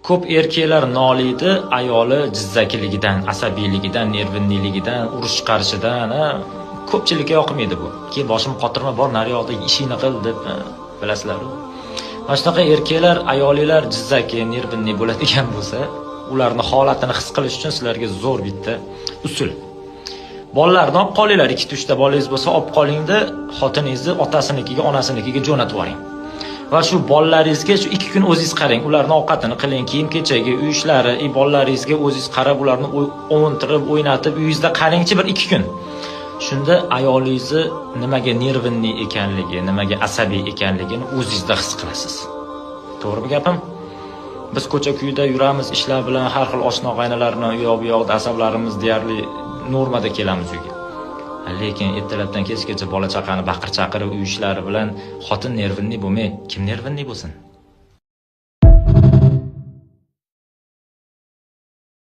Ko'p erkaklar noliydi ayoli jizzakiligidan, asabiyligidan, nervinliligidan, urush chiqarishidan, ko'pchilikka yoqmaydi bu. Keyin boshim qotirma, bor naryoqda ishingni qil deb, bilasizlar-ku. Mana shunaqa erkaklar, ayolilar jizzaki, nervinli bo'ladigan bo'lsa, ularni holatini his qilish uchun sizlarga zo'r bitta usul. Bolalarni olib qolinglar, 2-3 ta bolangiz bo'lsa olib qolingda, xotiningizni otasinikiga, onasinikiga jo'natib yuboring. Va shu bolalaringizga shu 2 kun o'zingiz qarang, ularni ovqatini qiling, kiyim-kechagi, uy ishlari, bolalaringizga o'zingiz qarab, ularni o'ntirib, o'ynatib, uyingizda qarangchi bir 2 kun. Shunda ayolingizni nimaga nervinli ekanligi, nimaga asabiy ekanligini o'zingizda his qilasiz. To'g'rimi gapim? Biz ko'cha-kuyda yuramiz, ishlar bilan har xil oshna-og'aynilar bilan u yoq bu yoqda asablarimiz deyarli normada kelamiz uyga. Lekin ertalabdan kechgacha bola chaqani baqir-chaqiri uy ishlari bilan xotin nervinli bo'lmay, kim nervinli bo'lsin?